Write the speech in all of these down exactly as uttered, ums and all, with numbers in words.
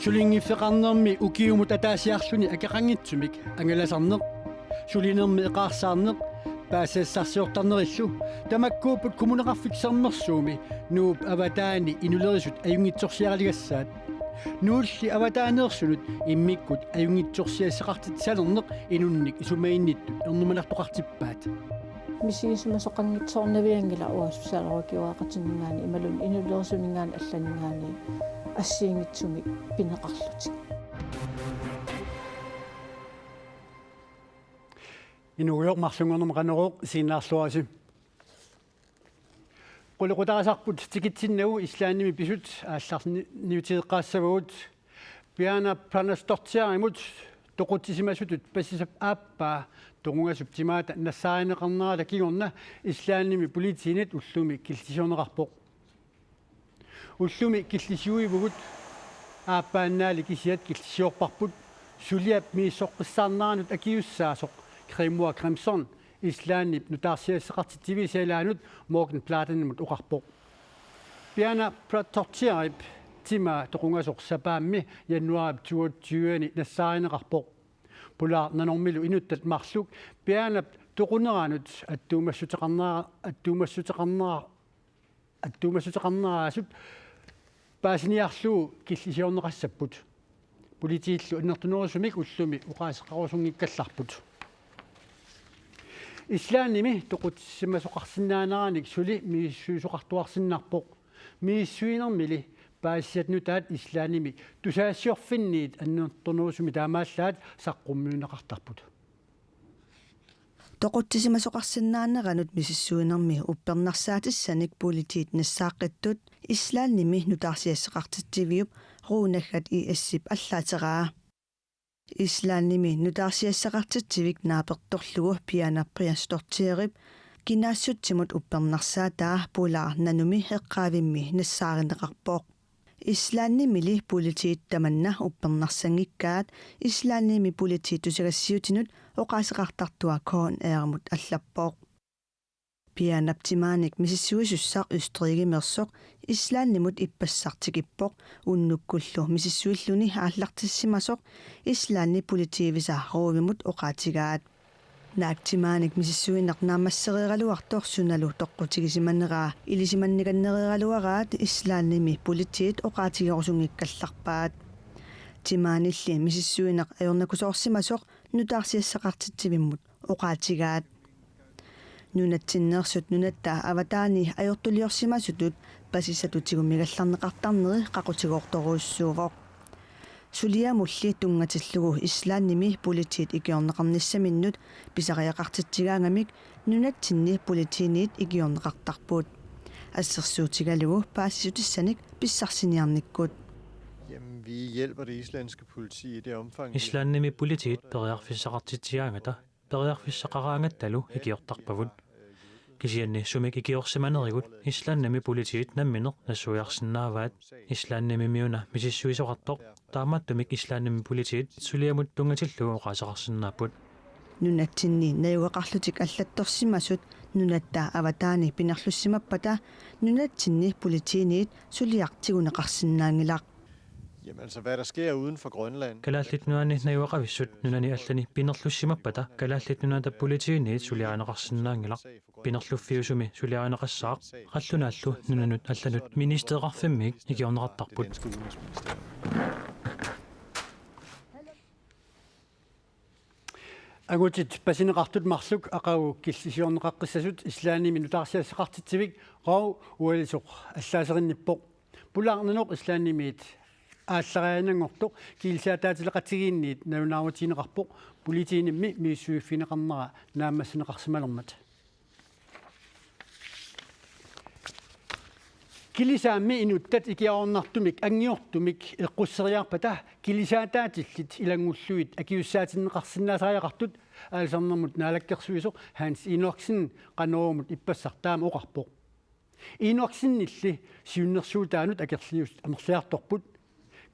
Sulinngiffeqarnermi ukiumut ataasiarluni akeqanngitsumik angalasarneq, sulinermi eqaarsaarneq, paasisassarsiortarnerillu tamakkuupput Kommuneqarfik Sermersuumi Nuup avataani inulerisut ajunngitsorsiaraligassaat. Nuulli avataaneersunut immikkut ajunngitsorsiassaqartitsisalerneq inunnik isumaginnittut ernumanartoqartippaat. Misigisimasuqanngitsoornavianngilaq uanga socialrådgivereqatinngaanniit imaluunniit inulerisuninngaanniit allaninngaanniit assigiinngitsumik pineqarlutik. Inuugujoq, marlunngornermi Qanorooq isiginnaarluarisi. Qulequtarisarput tikitsinnagu Islandimi pisut aallarniutigeqqaassavagut. Bjarne Brjánsdóttirimut toqutsisimasutut pasisap aappaa toqungasup timaata nassaarineqarnerata kingorna Islandimi politiinit ullumi killisiorneqarpoq. Ullumi killisiuivugut, aappaannaali kisiat killisiorparput suliap misissoqqissaarneranut akiussaasoq Grímur Grímsson Islandip nutaarsiassaqartitsivisa ilaanut Morgunblaðitimut oqarpoq. Bjarne Brjánsdóttirip timaa toqungasoq sapaammi januaarip toogtyve-ani nassaarineqarpoq. Polaarnanormilu inuttat marluk Bjarnep toquneranut attuumassuteqarnera-, attuumassuteqarnera-, attuumassuteqarneraasut paasiniarlugu killisiorneqassapput. Politiillu annertunerusumik ullumi oqaaseqarusunngikkallarput. Islandimi toqutsisimasoqarsinnaaneranik suli misissuisoqartuarsinnarpoq. Misissuinermili paasisat nutaat Islandimi tusagassiorfinniit annertunerusumik taamaallaat saqqummiunneqartarput. Toqutsisimasoqarsinnaaneranut misissuinermi uppernarsaatissanik politiit nassaaqqitsut Islandimi nutaarsiassaqartitsiviup Rúnarnir I S-ip allaateraa. Islandimi nutaarsiassaqartitsivik naapertorlugu Bjarne Brjánsdóttirip kinaassutsimut uppernarsaataa Polaarnanumi eqqaavimmi nassaarineqarpoq. Islandimili politiit tamanna uppernarsanngikkaat Islandimi politiit tusagassiutinut oqaaseqartartua K N R-imut allappoq. Bjarnep timaanik misissuisussaq Østrigimeersoq Islandimut ippassaq tikippoq, unnukkullu misissuilluni aallartissimasoq Islandi politiivisa Rúvimut oqaatigaat. Naak timaanik misissuineq naammassereeraluartoq sunalu toqqutigisimaneraa ilisimannikannereeraluaraat Islandimi politiit oqaatigerusunngikkallarpaat. Timaanilli misissuineq ajornakusoorsimasoq nutaarsiassaqartitsivimmut oqaatigaat. Nunatsinneersut nunatta avataani ajortuliorsimasutut pasisatut tigummigallarneqartarneri qaqutigoortorujussuuvoq. Suliamulli tunngatillugu Islandimi politiit ikiorneqarnissaminnut pisariaqartitsigaangamik nunatsinni politiiniit ikiorneqartarput. Assersuutigalugu paasissutissanik pissarsiniarnikkut. Jamen, vi hjælper det islandske politi i det omfang, vi Islandimi politiit periarfissaqartitsigaangata periarfissaqaraangattalu ikiortarpavut. Kisianni sumik ikiorsimanerigut Islandimi politiit nammineq nassuiarsinnaavaat. Islandimi-miuna misissuisoqartoq, taamaattumik Islandimi politiit suliamut tunngatillugu oqaaseqarsinnaapput. Nunatsinni najugaqarlutik allattorsimasut nunatta avataani pinerlussimappata nunatsinni politiiniit suliaq tiguneqarsinnaanngilaq. Jamen, altså, hvad der sker uden for Grønland. Kalaallit Nunaanni najugaqavissut nunani allani pinerlussimappata Kalaallit Nunaata politiiniit suliarineqarsinnaanngilaq. Pinerluffiusumi suliarineqassaaq, qallunaallu nunanut allanut ministereqarfimmiit ikiorneqartarput. Danske udenrigsministerium. Angutit pasineqartut marluk aqagu killisiorneqaqqissasut Islandimi nutaarsiassaqartitsivik Rau Uelisoq allaaserinnippoq. Pulaarnanoq Islandimiit aallariaannanngortoq kilisaataatileqatigiinniit nalunaarutigineqarpoq politiinimmi misissuiffigineqarnera naammassineqarsimalermat. Kilisaammi inuttat ikiaroornartumik anngiortumik eqqusseriarpata kilisaataatillit ilanngullugit akiussaatinneqarsinnaasariaqartut Aalisarnermut naalakkersuisoq Hans Enoksen Qanoruumut ippassaq taama oqarpoq. Enoksenilli siunnersuutaanut akerliusut amerliartorput.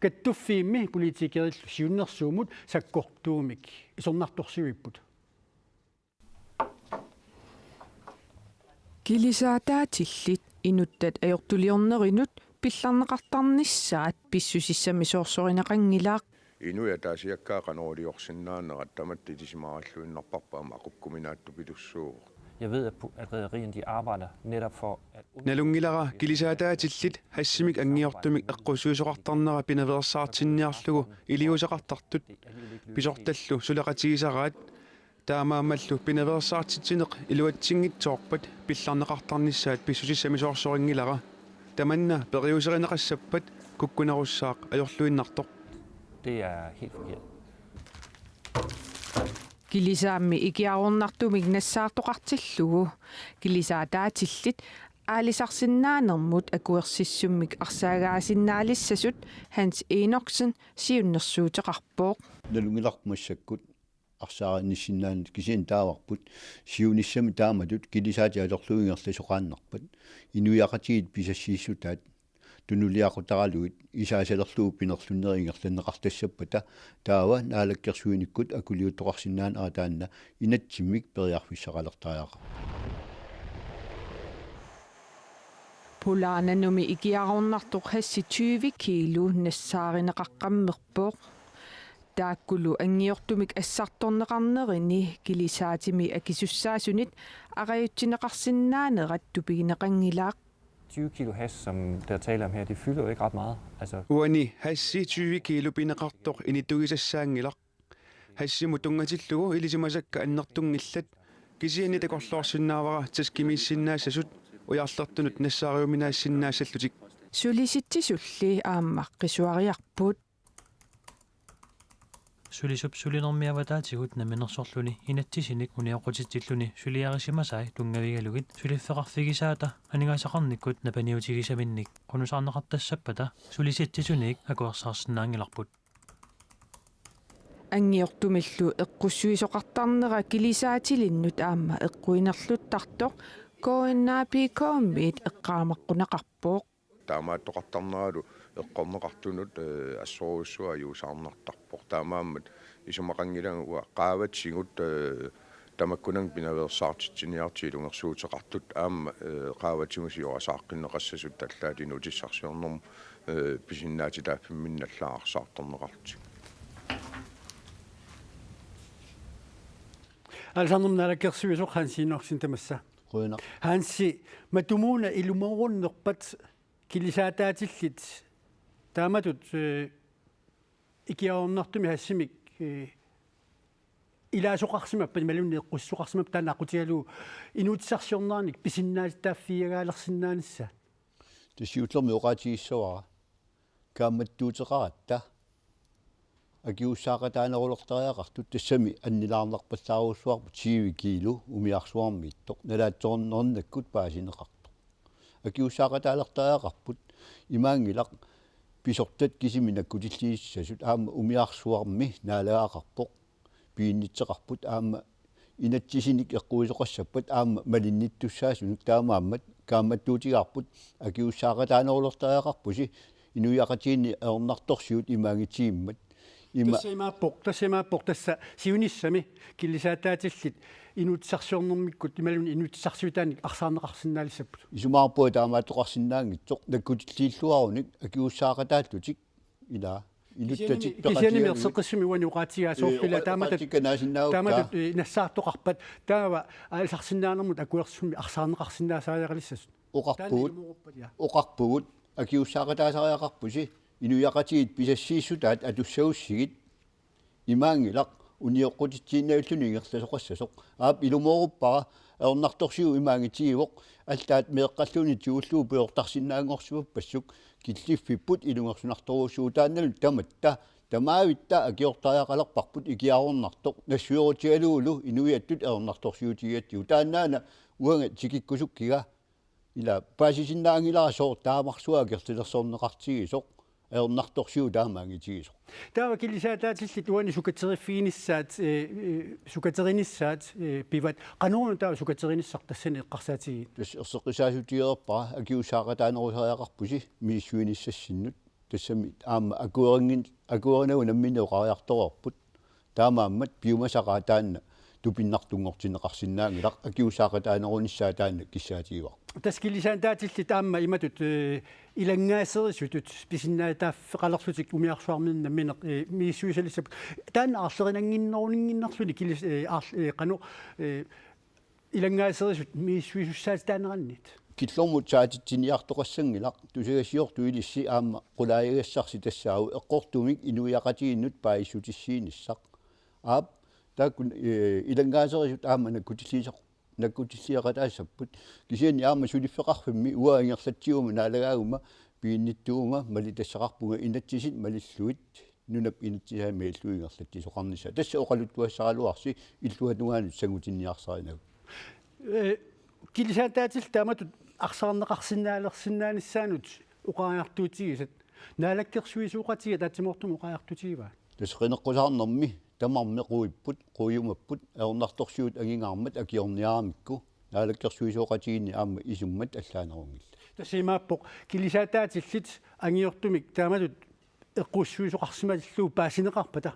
Kattuffiimmi politikerillu siunnersuummut sakkortuumik isornartorsiuipput. Kilisaataatillit inuttat ajortuliornerinut pillarneqartarnissaat pissusissamisoorsorinaqanngilaq. Inuit ataasiakkaat qanoruliorsinnaanerat tamatta ilisimarilluinnarparput aamma aqukkuminaatsupilussuuvoq. Jeg ved, at pu- at rederierne de arbejder netop for at Nalunngilara kilisaataatillit hashimik anngiortumik eqqussuisoqartarnera pinaveersaartinniarlugu iliuuseqartartut pisortallu suleqatigisaraat. Taamaammallu pinaveersaartitsineq iluatsinngitsoorpat pillarneqartarnissaat pissusissamisoorsorinngilaq. Tamanna periuserineqassappat kukkunerussaaq ajorluinnartoq. Det er helt forkert. Kilisaammi ikiaroornartumik nassaartoqartillugu kilisaataatillit aalisarsinnaanermut akuersissummik arsaagaasinnaalissasut Hans Enoksen siunnersuuteqarpoq. Nalunngilarput massakkut arsaarinissinnaanut kisianni taavarput siunissami taamatut kilisaatit atorlugu ingerlasoqaannarpat inuiaqatigiit pisassiissutaat tunuliaqutaralugit isaasalerlugu pinerlunnerit ingerlanneqartassappata taava naalakkersuinikkut akuliuttoqarsinnaanera taanna inatsimmik periarfissaqalertariaqarpoq. Pulaananumi ikiaroornartoq hashi tyve kilo nassaarineqaqqammerpoq. Taakkulu anngiortumik assartorneqarnerini kilisaatimi akisussaasunit arajutsineqarsinnaanerat tupigineqanngilaq. tyve kilo hash, som der er tale om her, det fylder jo ikke ret meget. Altså, Uani hashi tyve kilo pineqartoq initugisassaanngilaq. Hashimut tunngatillugu ilisimasakka annertunngillat. Kisianni takorloorsinnaavara taskimiissinnaassasut ujarlertunut nassaariuminaassinnaassallutik. Sulitsisulli aamma qisuariarput. Sulisup sulinermi avataatigut namminersorluni inatsisinik unioqqutitsilluni suliarisimasai tunngavigalugit suliffeqarfigisaata aningaasaqarnikkut napaniutigisaminnik qunusarneqartassappata sulisitsisunik akuersaarsinnaanngilarput. Anngiortumillu eqqussuisoqartarnera kilisaatilinnut aamma eqquinerluttartoq K N A P K-miit eqqaamaqquneqarpoq. Taamaattoqartarneralu eqqorneqartunut, eh, assorujussuaq ajuusaarnartarpoq. Taamaammat isumaqanngilanga uanga qaavatigut, eh, tamakkunannga pinaveersaartitsiniartut ilungersuuteqartut aamma, eh, qaavatigut siorasaqqinneqassasut allaat inuutissarsiornermut, eh, pisinnaatitaaffimminni allaat arsaartorneqarlutik. Aalisarnermut naalakkersuisoq Hans Enoksen tamassa. Qujanaq. Hansi, matumuuna ilumoorunnerpat kilisaataatillit taamatut, eh, ikiaroornartumik hashimik, eh, ilaasoqarsimappat imaluunniit eqqussoqarsimappat taanna aqqutigalugu inuutissarsiornerannik pisinnaatitaaffigiagaalersinnaanissaa. Tassa siullermik oqaatigissavara kaammattuuteqaratta akisussaaqataanerulertariaqartut tassami annilaarnerpallaarujussuarput tyve kilo umiarsuarmiittoq nalaatsornernakkut paasineqartoq. Akisussaaqataalertariaqarput imaanngilaq pisortat kisimik nakkutilliissasut aamma umiarsuarmi naalagaqarpoq piginnitseqarput aamma inatsisinik eqquisoqassappat aamma malinnittussaasunut taamaammat kaammattuutigaarput akisussaaqataanerulertariaqarpusi inuiaqatigiinni ajornartorsiut imaanngitsigimmat. Ima Tassa imaappoq, tassa imaappoq, tassa siunissami kilisaataatillit inuutissarsiornermikkut imaluunniit inuutissarsiutaannik arsaarneqarsinnaalissapput. Isumaqarpunga taamaattoqarsinnaanngitsoq nakkutilliilluarunik akisussaaqataallutik ila inuttatit Kisianni kisianni peqatigalugit. Erseqqissumik uani oqaatigaa soorlu ila taamatut Oqaatikkanaasinnaavugut. Taamatut, eh, nassaartoqarpat taava aalisarsinnaanermut akuersissummik arsaarneqarsinnaasariaqalissasut. Taanna Oqarpugut. Ilumooruppat, ja. Oqarpugut akisussaaqataasariaqarpusi inuiaqatigiit pisassiissutaat atussagussigit imaanngilaq unioqqutitsiinnarlugu ingerlasoqassasoq. Aap ilumooruppara ajornartorsiut imaanngitsigivut allaat meeqqalluunniit tigullugu pujortarsinnaanngorsimappassuk killiffipput ilungersunartorujussuuvoq taannalu tamatta tamaavitta akiortariaqalerparput ikiaroornartoq nassuerutigalugulu inuiattut ajornartorsiutigigatsigu taannaana uanga tikikkusukkiga ila paasisinnaanngilara sooq taamarsuaq akerlilersorneqartigisoq ajornartorsiut taamaanngitigisoq. Taava kilisaataatillit uani sukateriffiginissaat, eh, eh, sukaterinissaat, eh, pivat. Qanoruna taava sukaterinissaa tassani eqqarsaatigigiga? Tassa erseqqissaatigereerpara akisussaaqataanerusariaqarpusi misissuinissassinnut. Tassami aamma akuerinngin-, akuerinagu nammineq oqariartoreerput. Taamaammat piumasaqaaq taanna tupinnartunngortinneqarsinnaanngilaq, akiuussaaqataanerunissaa taanna kissaatigaarput. Tassa kilisaataatillit aamma imatut, eh, ilanngaaserisutut pisinnaatitaaffeqalerlutik umiarsuarminnut nammineq, eh, misissuisalissapput. Taanna aarlerinannginneruninnginnerluni kilis-, eh, aarl-, eh, qanoq, eh, ilanngaaserisut misissuisussaatitaanerannit. Killormut saatitsiniartoqassanngilaq, tusagassiortoq ilissi aamma qulaajagassarsi tassaavoq eqqortumik inuiaqatigiinnut paasissutissiinissaq. Aap, taakku, eh, ilanngaaserisut aamma nakkutilliisoq-, nakkutilliaqataassapput. Kisianni aamma suliffeqarfimmi uanga ingerlatsiguma naalagaaguma piginnittuguma malitassaqarpunga inatsisit malillugit nunap inatsisaanut malillugit ingerlatsisoqarnissaa. Tassa oqaluttuassaraluarsi illuatungaanut sangutinniarsarinagu. Eh, kilisaataatillit taamatut arsaarneqarsinnaalersinnaanissaannut oqariartuutigisat. Naalakkersuisooqatigiit ataatsimoortumik oqariartuutigivaat? Tassa qineqqusaarnermi tamarmi quipput, quiumapput, ajornartorsiut angingaarmat akiorniaramikku, naalakkersuisooqatigiinni aamma isummat allaanerunngillat. Tassa imaappoq, kilisaataatillit angiortumik taamatut eqqussuisoqarsimallugu paasineqarpata,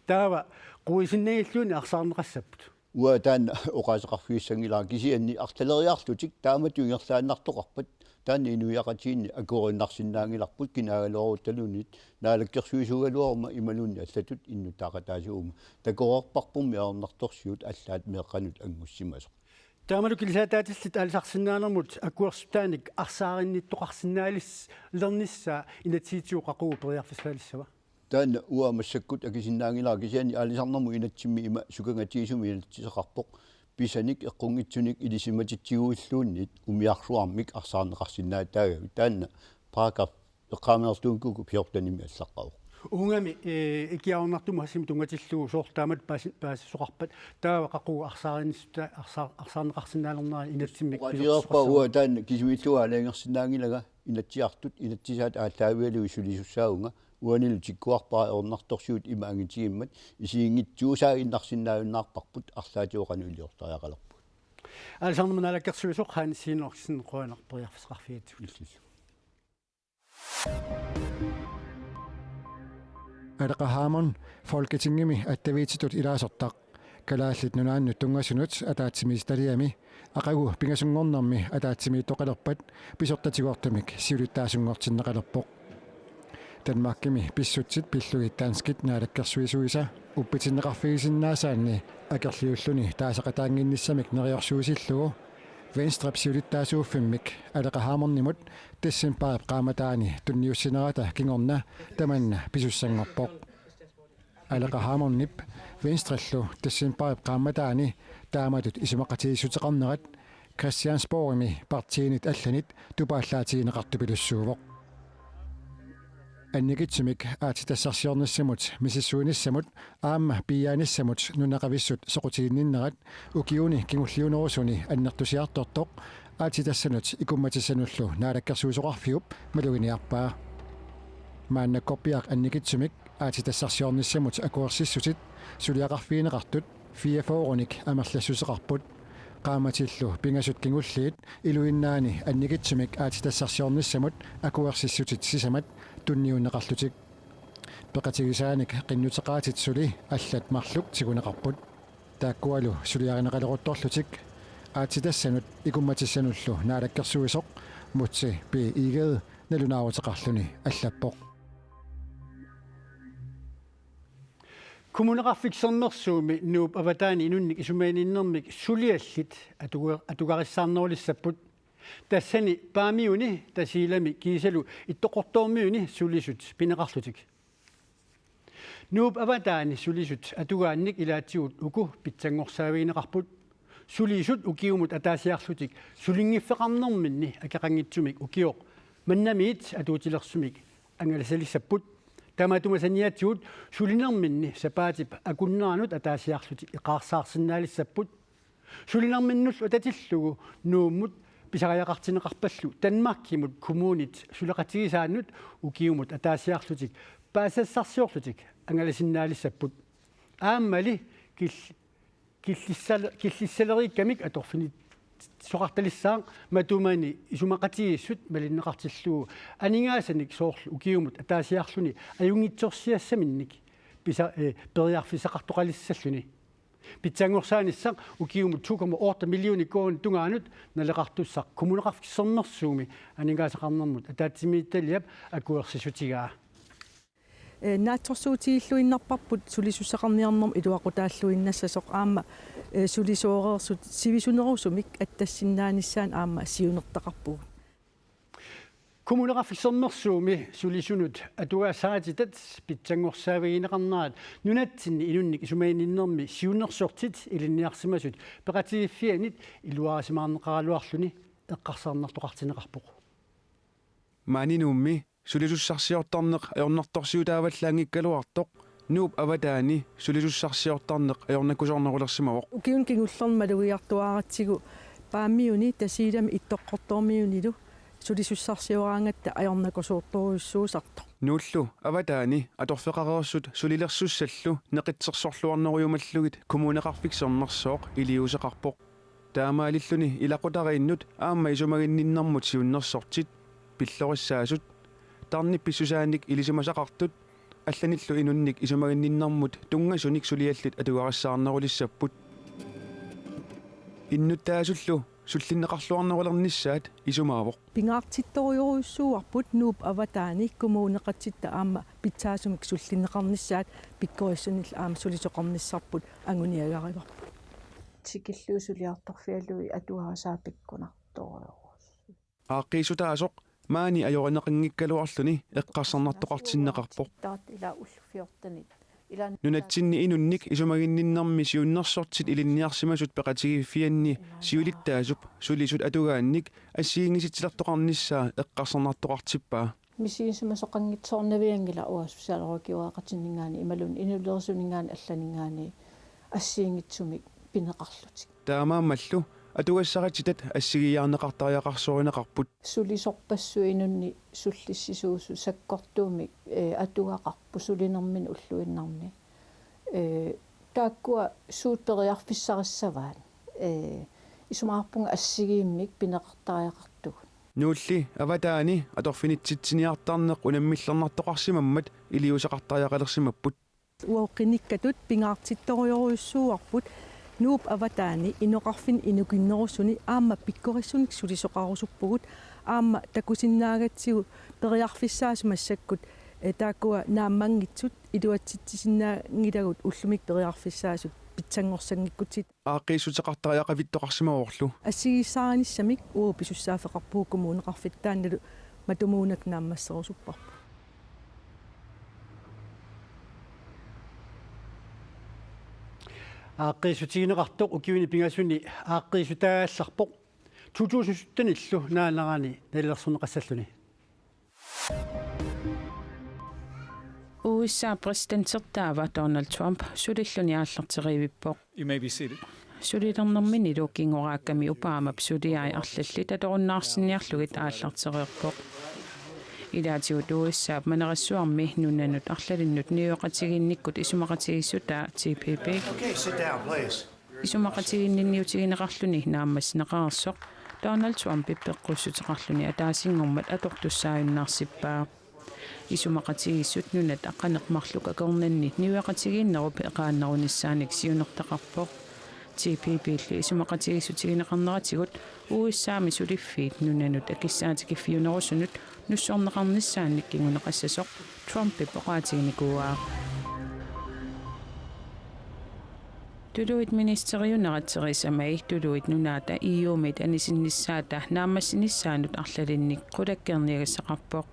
taava quisinnaanngilluunniit arsaarneqassapput. Uanga taanna oqaaseqarfigissanngilara, kisianni arlaleriarlutik taamatut ingerlaannartoqarpat, taanna inuiaqatigiinni akuerinnarsinnaanngilarput kinaagaluaruttaluunniit, naalakkersuisuugaluaruma imaluunniit allatut innuttaaqataasuuguma. Takoreerparpummi ajornartorsiut allaat meeqqanut anngussimasoq. Taamalu kilisaataatillit aalisarsinnaanermut akuersissutaanik arsaarinnittoqarsinnaalis-, -lernissaa inatsisitigut qaqugu periarfissalissava? Taanna uanga massakkut akisinnaanngilara, kisianni aalisarnermut inatsimmi ima sukangatigisumik inatsisaqarpoq pisanik eqqunngitsunik ilisimatitsiguilluunniit umiarsuarmik arsaarneqarsinnaatitaagamik. Taanna paragraf eqqaameertuunikuuku fjortenimi allaqqavoq. Uungami, eh, ikiaroornartumut assimi tunngatillugu soorlu taamatut paasi-, paasisoqarpat, taava qaqugu arsaarinnissutaanik arsaar-, arsaarneqarsinnaalernerat inatsimmik. Oqaatigereerpara pisoqartussasoq. Uanga taanna kisimiillunga aalajangersinnaanngilanga, Inatsisartut inatsisaat aallaavigalugit sulisussaavunga, uanilu tikkuarpara ajornartorsiut ima angitigimmat isiginngitsuusaaginnarsinnaajunnaarparput, arlaatigut qanoq iliortariaqalerpugut. Aalisarnermut naalakkersuisoq Hans Enoksen, qujanaq periarfissaqarfigigatsigut. Aleqa Hammond Folketingimi attaviitsitut ilaasortaq, Kalaallit Nunaannut tunngasunut ataatsimiititaliami aqagu pingasunngornermi ataatsimiittoqalerpat pisortatigoortumik siulittaasunngortinneqalerpoq. Danmarkimi pissutsit pillugit danskit naalakkersuisuisa uppitinneqarfigisinnaasaanni akerliulluni taasaqataannginnissamik neriorsuisillugu Venstrep siulittaasuuffimmik Aleqa Hammondimut decembarip qaammataani tunniussinerata kingorna tamanna pisussanngorpoq. Aleqa Hammondip Venstrellu decembarip qaammataani taamatut isumaqatigiissuteqarnerat Christiansborgimi partiinit allanit tupaallaatigineqartupilussuuvoq. Annikitsumik aatsitassarsiornissamut misissuinissamut aamma piiaanissamut nunaqavissut soqutiginninnerat ukiuni kingulliunerusuni annertusiartortoq aatsitassanut ikummatissanullu naalakkersuisoqarfiup maluginiarpaa. Maannakkorpiaq annikitsumik aatsitassarsiornissamut akuersissutit suliaqarfigineqartut fireogfyrrenik amerlassuseqarput. Qaammatillu pingasut kingulliit iluinnaani annikitsumik aatsitassarsiornissamut akuersissutit sisamat tunniunneqarlutik. Peqatigisaanik qinnuteqaatit suli allat marluk tiguneqarput. Taakkualu suliarineqaleruttorlutik aatsitassanut ikummatissanullu naalakkersuisoq Múte B. Egede nalunaaruteqarluni allappoq. Kommuneqarfik Sermersuumi Nuup avataani inunnik isumaginninnermik suliallit atuga-, atugarissaarnerulissapput. Tassani Paamiuni, Tasiilami kiisalu Ittoqqortoormiuni sulisut pineqarlutik. Nuup avataani sulisut atugaannik ilaatigut uku pitsanngorsaavigineqarput. Sulisut ukiumut ataasiarlutik sulinngiffeqarnerminni akeqanngitsumik ukioq mannamiit atuutilersumik angalasalissapput. Tamatuma saniatigut sulinerminni sapaatip akunneranut ataasiarlutik eqaarsaarsinnaalissapput. Sulinerminnullu atatillugu Nuummut pisariaqartinneqarpallu Danmarkimut kommunit suleqatigisaannut ukiumut ataasiarlutik paasisassarsiorlutik angalasinnaalissapput. Aammali kil-, killissal-, killissaleriikkamik atorfinitsoqartalissaaq matumani isumaqatigiissut malinneqartillugu aningaasanik soorlu ukiumut ataasiarluni ajunngitsorsiassaminnik pisa-, eh, periarfissaqartoqalissalluni. Pitsanngorsaanissaa ukiumut to komma otte millioner koruunit tungaanut naleqartussaq Kommuneqarfik Sermersuumi aningaasaqarnermut ataatsimiititaliap akuersissutigaa. Ee, naatsorsuutigilluinnarparput sulisussaqarniarnermut iluaqutaalluinnassasoq aamma, ee, sulisooreersut sivisunerusumik attassinnaanissaannut aamma siunertaqarpugut. Kommuneqarfik Sermersuumi sulisunut atugassarititaat pitsanngorsaavigineqarnerat nunatsinni inunnik isumaginninnermi siunnersortit ilinniarsimasut peqatigiiffiannit iluarisimaarneqaraluarluni eqqarsarnartoqartinneqarpoq. Maani Nuummi sulisussarsiortarneq ajornartorsiutaavallaanngikkaluartoq Nuup avataani sulisussarsiortarneq ajornakusoornerulersimavoq. Ukiuni kingullerni malugiartuaaratsigu Paamiuni Tasiilami Ittoqqortoormiunilu sulisussarsioraangatta ajornakusoortorujussuusartoq. Nuullu avataani atorfeqareersut sulilersussallu neqitsersorluarnerujumallugit Kommuneqarfik Sermersooq iliuuseqarpoq. Taamaalilluni ilaqutariinnut aamma isumaginninnermut siunnersortit pillorissaasut tarnip pissusaannik ilisimasaqartut allanillu inunnik isumaginninnermut tunngasunik suliallit atugarissaarnerulissapput. Innuttaasullu sullinneqarluarnerulernissaat isumaavoq. Pingaartittorujorujussuuarput Nuup avataani kommuneqatitta aamma pitsaasumik sullinneqarnissaat pikkorissunillu aamma sulisoqarnissarput anguniagarivarput. Tikillugu suliartorfigalugit atugarissaat pikkunartorujorujussuuvoq. Aaqqiissutaasoq maani ajorineqanngikkaluarluni eqqarsarnartoqartinneqarpoq. Taat ila ullut fjortenit. Ila nunatsinni inunnik isumaginninnermi siunnersortit ilinniarsimasut peqatigiiffianni siulittaasup sulisut atugaannik assigiinngisatsilertoqarnissaa eqqarsarnartoqartippaa. Misigisimasoqanngitsoornavianngilaq uanga socialrådgivereqatinnit imaluunniit inulerisuninngaanniit allaninngaanniit assigiinngitsumik pineqarlutik. Taamaammallu atugassarititaat assigiiaarneqartariaqarsorineqarput. Sulisorpassuit inunnik sullissisuusut sakkortuumik, ee, atugaqarput sulinerminni ulluinnarni. Ee, taakkua suut periarfissarissavaat. Ee, isumaqarpunga assigiimmik pineqartariaqartugut. Nuulli avataani atorfinitsitsiniartarneq unammillernartoqarsimammat iliuuseqartariaqalersimapput. Uagut qinikkatut pingaartittorujorujussuuarput Nuup avataani inoqarfinni inukinnerusuni aamma pikkorissunik sulisoqarusuppugut aamma takusinnaagatsigu periarfissaasut massakkut, eh, taakkua naammanngitsut iluatsitsisinnaanngilagut ullumikkut periarfissaasut pitsanngorsanngikkutsigu. Aaqqiissuteqartariaqavittoqarsimavorlu. Assigiissaarinissamik uagut pisussaaffeqarpugut kommuneqarfitta taannalu matumuunakkut naammasserusupparput. Aaqqiissutigineqartoq ukiuni pingasuni aaqqiissutaagallarpoq to tusind syttenillu naanerani nalilersorneqassalluni. U S A præsidentertaava Donald Trump sulilluni aallarteriivippoq. You may be seated. Sulilernerminilu kingoraakkami Obamap suliai arlallit atorunnaarsinniarlugit aallartereerpoq. Ilaatigut U S A-p manerissuarmi nunanut arlalinnut niueqatigiinnikkut isumaqatigiissutaa T P P. Okay, sit down, please. Isumaqatigiinninniutigineqarluni naammassineqareersoq Donald Trump peqqussuteqarluni ataasinngormat atortussaajunnaarsippai. Isumaqatigiissut nunat aqqaneq-marluk akornanni niueqatigiinnerup eqaannerunissaanik siunertaqarpoq. T P P-llu isumaqatigiissutigineqarneratigut U S A-mi suliffiit nunanut akissaatikkiffiunerusunut nussorneqarnissaannik kinguneqassasoq Trumpip oqaatiginikuuaa. Tuluit ministeriunerat Theresa May Tuluit Nunaata E U-miit anisinnissaata naammassinissaanut arlalinnik qulakkeerniagassaqarpoq.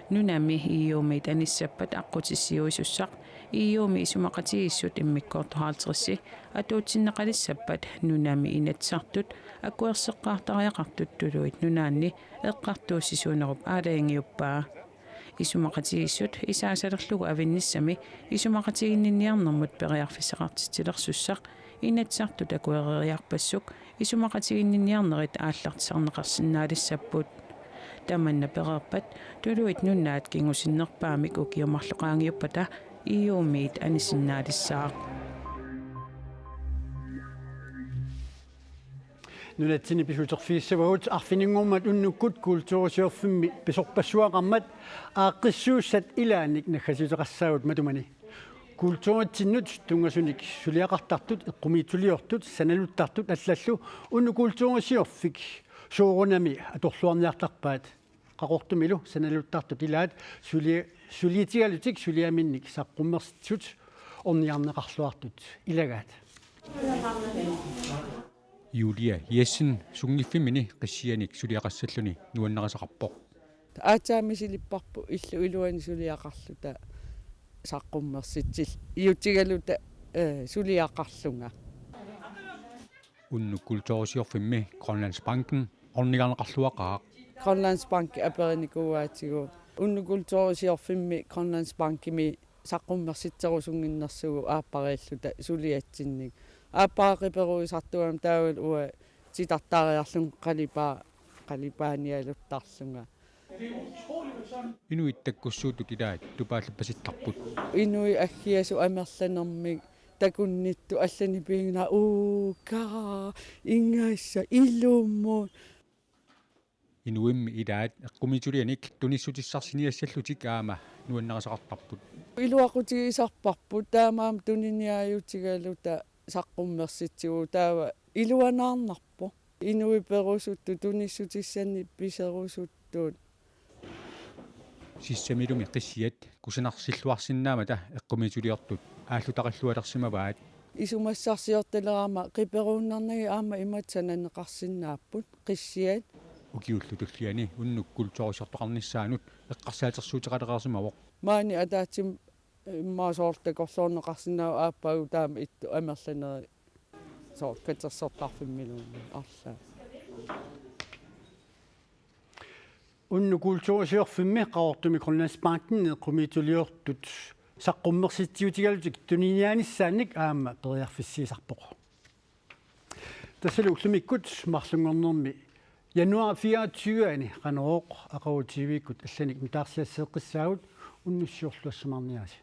Nunami E U-miit anissappat aqqutissiuisussaq E U-mi isumaqatigiissut immikkoortoq halvtredsi atuutsinneqalissappat nunami Inatsisartut akuerseqqaartariaqartut Tuluit Nunaanni eqqartuussisuunerup aalajangiuppaa. Isumaqatigiissut isaasalerlugu avinnissami isumaqatiginninniarnermut periarfissaqartitsilersussaq Inatsisartut akuereriarpassuk isumaqatiginninniarnerit aallartisarneqarsinnaalissapput. Tamanna pereerpat Tuluit Nunaat kingusinnerpaamik ukiut marluk qaangiuppata E U-miit anisinnaalissaaq. Nunatsinni pisuuterfigissavagut arfininngormat unnukkut kulturisiorfimmi pisorpassuaqarmat aaqqissuussat ilaannik naggasiuteqassaagut matumani. Kulturitsinnut tunngasunik suliaqartartut, eqqumiitsuliortut, sanaluttartut allallu Unnuk Kulturisiorfik soorunami atorluarniartarpaat. Qaqortumilu sanaluttartut ilaat suli-, suliatigalutik suliaminnik saqqummersitsisut ornigarneqarluartut ilagaat. Julia Jessen sunngiffimmini qissianik suliaqassalluni nuannarisaqarpoq. Aatsaat misilipparput illup iluani suliaqarluta saqqummersitsiutigaluta, eh, suliaqarlunga. Unnuk Kulturisiorfimmi Grønlandsbanken ornigarneqarluaqaaq. Grønlandsbanki aperinikuuaatigut Unnuk Kulturisiorfimmi Grønlandsbankimi saqqummersitserusunnginnersugut aappariilluta suliatsinnik. Aappara qiperuisartuugami taavalu uanga titartaariarlunga qalipaa-, qalipaanialuttarlunga. Inuit takkussuuttut ilaat tupaallappasittarput. Inuit aggiasut amerlanermik takunnittut allanik piginnaat uukaa, ingassa, ilumut. Inuimmi ilaat eqqumiitsulianik tunissutissarsiniassallutik aamma nuannarisaqartarput. Iluaqutigisarparput taamaammat tuniniaajutigaluta saqqummersitsivugut, taava iluanaarnarpoq. Inuit perusuttut tunissutissanik piserusuttut. Sissamilumi qissiat kusanarsilluarsinnaammata eqqumiitsuliortut aallutaqallualersimavaat. Isumassarsiortalerama qiperuunnarnagit aamma imatut sananeqarsinnaapput qissiat. Ukiullu tulliani Unnuk Kulturisiortoqarnissaanut eqqarsaatersuuteqalereersimavoq. Maani ataatsimut immaqa soorlu takorloorneqarsinnaavoq aappaagu taama ittut amerlanerit soorlu katersortarfimmiluunniit arlaat. Unnuk Kulturisiorfimmi Qaqortumi Grønlandsbanken eqqumiitsuliortut saqqummersitsiutigalutik tuniniaanissaannik aamma periarfissiisarpoq. Tassalu ullumikkut marlunngornermi januar fireogtyve-ani Qanorooq aqagu T V-kkut allanik nutaarsiasseeqqissaagut, unnussiorluassamaarniarisi.